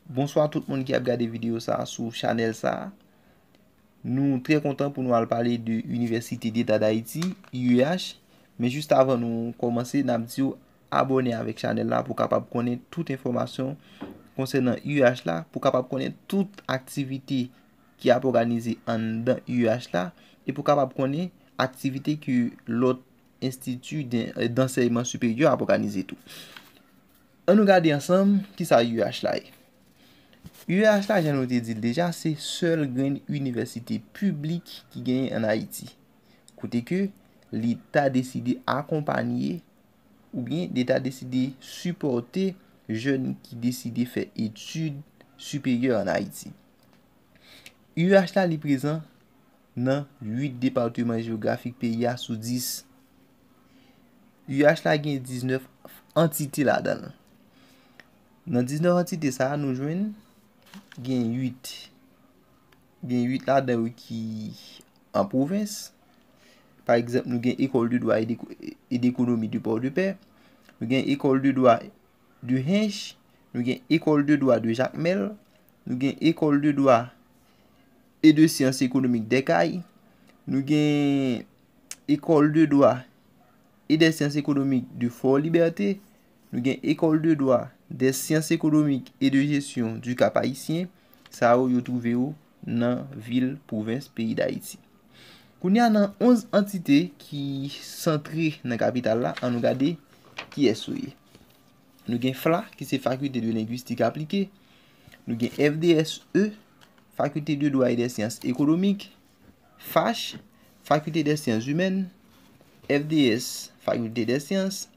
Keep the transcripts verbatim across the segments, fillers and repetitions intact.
Bonswa tout moun ki ap gade videyo sa a sou chanèl sa a. Nou trè kontan pou nou al pale de Université d'État d'Haïti, U E H. Men jis avan nou kòmanse, n ap di w abòne avèk chanèl la pou kapab konnen tout enfòmasyon konsènan U E H la, pou kapab konnen tout aktivite ki ap òganize anndan U E H la, e pou kapab konnen aktivite ke lòt enstiti d'en-, d'ansèyman siperyè ap òganize tou. Ann nou gade ansanm kisa U E H la ye. U E H la, jan nou te di l deja, se sèl grenn inivèsite piblik ki genyen ann Ayiti, kote ke Leta deside akonpanye oubyen Leta deside sipòte jèn ki deside fè etid siperyè ann Ayiti. U E H la, li prezan nan uit depatman jewografik peyi a sou dis. U E H la gen diznèf antite ladan l. Nan diznèf antite sa a, nou jwenn gen uit. Gen uit ladan yo ki an pwovens. Pa egzanp, nou gen École de droit et d'éco-, et d'économie de Port-de-Paix. Nou gen École de droit de Hinche. Nou gen École de droit de Jacmel. Nou gen École de droit et de sciences économiques des Cayes. Nou gen École de droit et des sciences économiques de Fort-Liberté. Nou gen École de droit, des sciences économiques et de gestion du Cap-Haïtien. Sa yo, yo twouve yo nan vil, pwovens, peyi Dayiti. Kounye a, nan onz antite ki santre nan kapital la, ann nou gade kiyès yo ye. Nou gen FLA, ki se Faculté de Linguistique Appliquée. Nou gen F D S E, Faculté de Droit et des Sciences Économiques. FASH, Faculté des Sciences Humaines. F D S, Faculté des Sciences.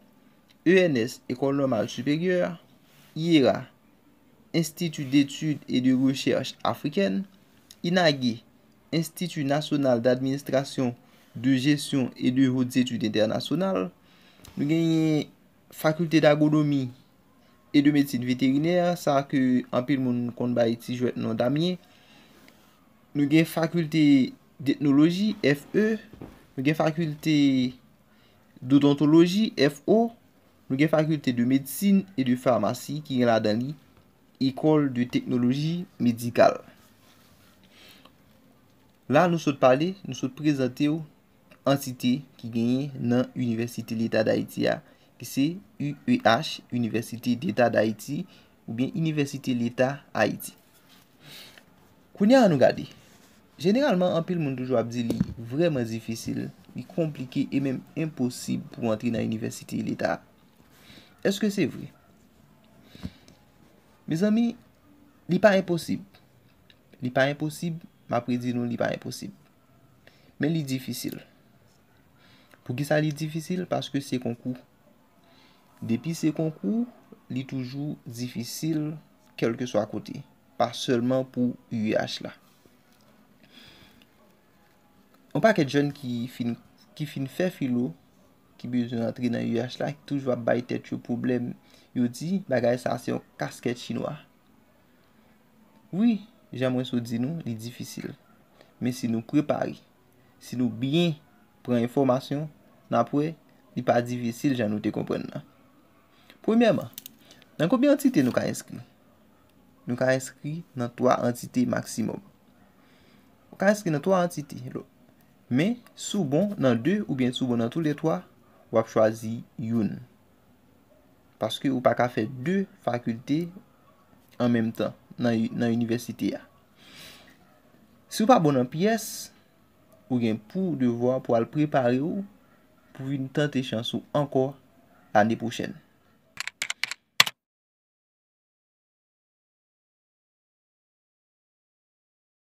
E N S, École Normale Supérieure. IERA, Institut d'Études et de Recherche Africaines. INAGI, Institut National d'Administration, de Gestion et de Hautes Études Internationales. Nou genyen Faculté d'Agronomie et de Médecine Vétérinaire, sa ke anpil moun konn bay ti jwèt non Damien. Nou gen Faculté d'Ethnologie, F E. Nou gen Faculté d'Odontologie, F O. Nou gen Faculté de Médecine et de Pharmacie ki gen ladan li École de Technologie Médicale. La, nou sot pale, nou sot prezante w antite ki genyen nan Inivèsite Leta Dayiti a, ki se U E H, Université d'État d'Haïti, oubyen Inivèsite Leta Ayiti. Kounye a, ann nou gade. Jeneralman, anpil moun toujou ap di li vrèman difisil, li konplike e menm enposib pou antre nan inivèsite leta. Èske se vre? Mezanmi, li pa enposib. Li pa enposib, m ap redi nou, li pa enposib. Men li difisil. Poukisa li difisil? Paske se konkou. Depi se konkou, li toujou difisil, kèlkeswa kote. Pa sèlman pou U E H la. Yon pakèt jèn ki fin, ki fin fè filo, ki bezwen antre nan U E H la, ki toujou ap bay tèt yo pwoblèm. Yo di, bagay sa a se yon kaskèt chinwa. Wi, jan mwen sot di nou, li difisil. Men si nou prepare, si nou byen pran enfòmasyon, n ap wè, li pa difisil jan nou te konprann nan. Premyèman, nan konbyen antite nou ka enskri? Nou ka enskri nan twa antite maksimòm. Ou ka enskri nan twa antite. Men, si w bon nan de oubyen si w bon nan toulètwa, w ap chwazi youn. Paske ou pa ka fè de fakilte an menm tan nan, nan inivèsite a. Si w pa bon nan pyès, ou gen pou devwa pou al prepare w pou vin tante chans ou ankò lane pwochèn.